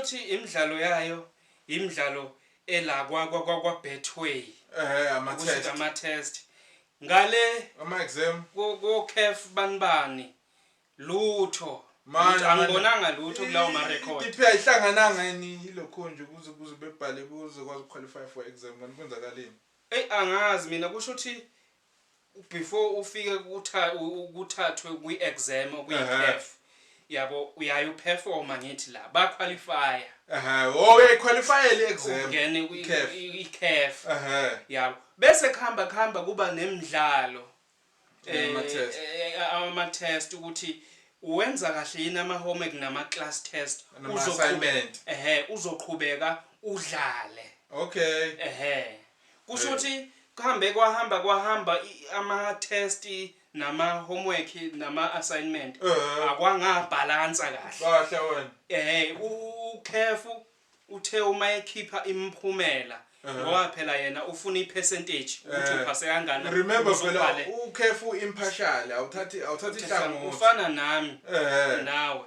Kusho ukuthi imidlalo yayo, imidlalo ela kwa Betway. Ama Kusho ukuthi test. Ama test ngale Ama exam. Ko CAF banibani, lutho. Manje Lutho, angibonanga lutho kulawo ma record. I-DP ayihlangananga yini ilokho nje kuze bebhale kuze kwazi ukuqualify for exam, kanti kwenzakaleni? Ey, angazi mina. Kusho ukuthi before ufike kuthathwe kwi-exam okuyi-CAF, yabo, uyaye uperforma, ngithi la baqualifya. Oh, uyayiqualifyela i-exam. Ungene I-CAF. I-CAF. Yabo, bese kuhamba kuhamba kuba nemidlalo, Ama-test. Ama-test ukuthi uwenza kahle yini ama-homework nama-class test. Nama-assignment. Uzoqhubeka udlale. Kusho ukuthi kuhambe kwahamba kwahamba ama-test nama-homework nama-assignment akwangabhalansa kahle. Kahle wena. uCAF uthe uma ekhipha imiphumela, ngoba phela yena ufuna i-percentage ukuthi uphase kangani. Remember ukuze phela ubhale. uCAF impartial, awuthathi ihlangothi. Ufana nami nawe.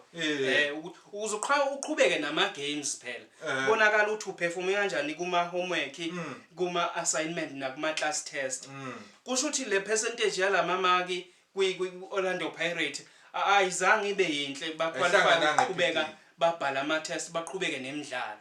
Ukuze uqhubeke nama games phela, bonakala ukuthi uperforme kanjani kuma homework, kuma assignment nakuma class test. Kusho ukuthi le percentage yalamamaki kwi Orlando Pirates ayizange ibe yinhle, baqualify Ayihlangananga ukuqhubeka i-PD. babhala ama test, baqhubeke nemidlalo.